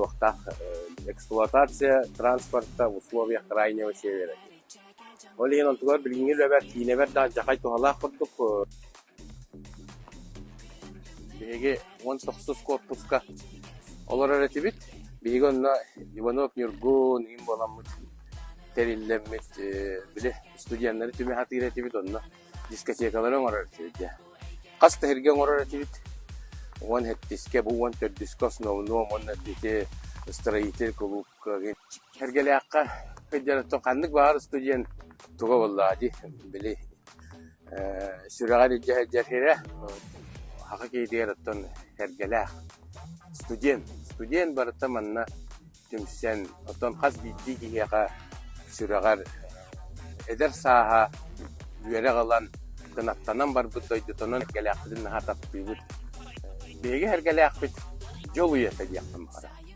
туохтаах эксплуатация транспорта в условиях крайнего севера. Ол иһин онтугар билиҥҥи үлэбэр, киинэбэр да алдьархай туһалаах курдук Биһиги 19 куорпуска олорор этибит. Биһиги онно Иванов Ньургун иҥин буоламмыт тэриллэммит, били студеннары түмэ сатыыр этибит, онно дискотекалары оҥорор этибит дьэ. Хас да сиргэ оҥорор этибит. 17-искэ, бу 14-үскэ основном уонна ити строитель кулуупка Сэргэлээххэ сылдьарыттан ханнык баҕар студент туга буоллаҕа дии, били сүрэҕэр илдьэ сылдьар сирэ саха киһитигэр оттон Сэргэлээх студент студент барыта манна түмсэн оттон хас биирдии киһиэхэ сүрэҕэр эдэр сааһа үөрэх ылан кынаттанан барбыт дойдутунан Сэргэлээхпитин наһаа таптыыбыт. Биһиги Сэргэлээхпит дьол үйэтэ диэхпин баҕарабын.